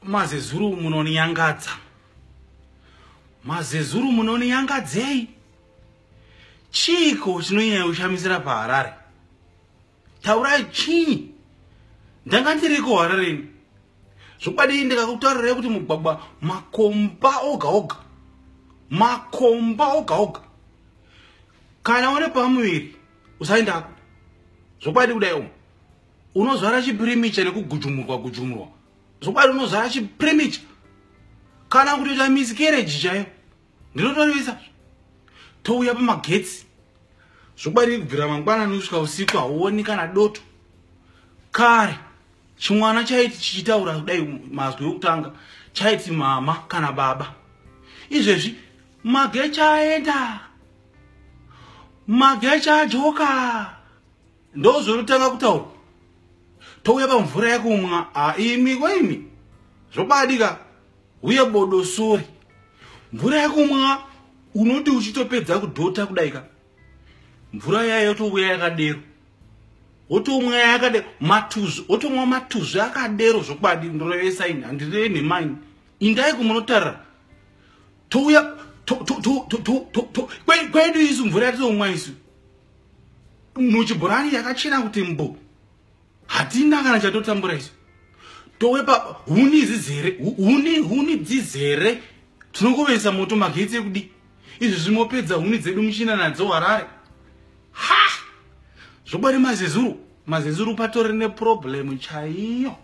Mazezuru munonyangadza. Mazezuru munonyangadzei? Chiiko chinonyanya kushamisira paHarare? Taurai chii? Ndanga ndiriko Harare ini. Zvokwadi ndikakutaurirai kuti mugwagwa makomba oga oga. Makomba oga oga. Kana une pamuviri usaendako. Zvokwadi kudai umu. Unozvara chiprimicha nekugujumurwa gujumurwa. Zvokwadi unozvara chiprimicha. Kana kutoita miscarriage chaiyo. Ndinotorevesa. Touya pamagetsi. Zvokwadi kubvira mangwanani kusvika usiku hauoni kana doto. Kare chimwana chaiti chichitaura kudai mazwi ekutanga chaiti mama kana baba. Izvezvi magetsi aenda. Magetsi adzoka. Ndozvinotanga kutaura. Touya pamvura yekumwa. Imi kwaimi. Zvokwadi ka. Uye bodo sori. Mvura yekumwa unoti uchitopedza kudhota kudai ka. Mvura yayo yotouya yakadero. Wotomwa yakadero matuzu, wotomwa matuzu akadero zvokwadi ndorevesa ini handireve nhema ini. Indai kumunotarira. Touya kwedu isu mvura yatinomwa isu. Muchibhorani yakachena kuti mbo. Hatina kana chatotambura isu. Towepa huni dzizere, huni dzizere. Tinokovesa moto magetsi ekudi. Izvi zvimopedza huni dzedu muchina nadzo Harare. Ha! Zvokwadi mazezuru, mazezuru patori neproblem chaiyo.